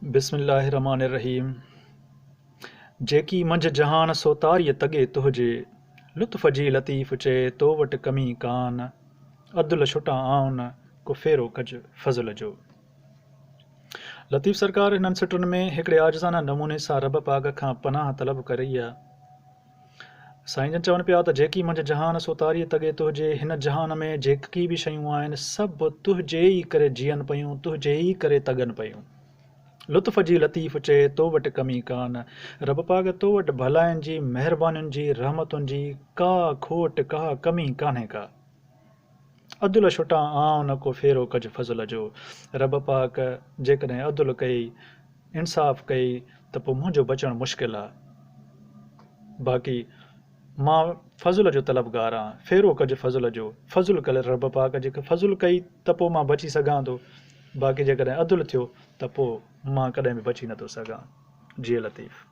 بسم الله الرحمٰن الرحيم جيڪي منجهه جهان سو تاريء تڳي تنهنجي لطف جي لطيف چئي تو وٽ ڪمي ڪان عدل ڇٽان آئون ڪو ڦيرو ڪج فضل جو. لطيف سرڪار هنن سٽن ۾ هڪڙي عاجزانه نموني سان رب پاڪ کان پناهه طلب ڪري آ. سائين جن چون پيا ته جيڪي منجهه جهان سو تاريء تڳي تنهنجي، هن جهان ۾ جيڪي به شيون آهن سڀ تنهنجي ئي ڪري جيئن پيون، تنهنجي ئي ڪري تڳن پيون. لطف جي لطيف چئي تو وٽ ڪمي ڪان. رب پاڪ تو وٽ ڀلاين جي، مهربانين جي، رحمتن جي ڪا کوٽ، ڪا ڪمي ڪانهي ڪا. عدل ڇٽان آئون نه ڪو ڦيرو ڪج فضل جو. رب پاڪ جيڪڏهن عدل ڪئي، انصاف ڪئي ته پوء منهنجو بچڻ مشڪل آ. باقي مان فضل جو طلبگار آن، ڦيرو ڪج فضل جو، فضل ڪل رب پاڪ جي فضل ڪئي ته پوء مان بچي سگهان ٿو، باقي جيڪڏهن عدل ٿيو ته پوء مان ڪڏهن به بچي نٿو سگهان. جيئي لطيف.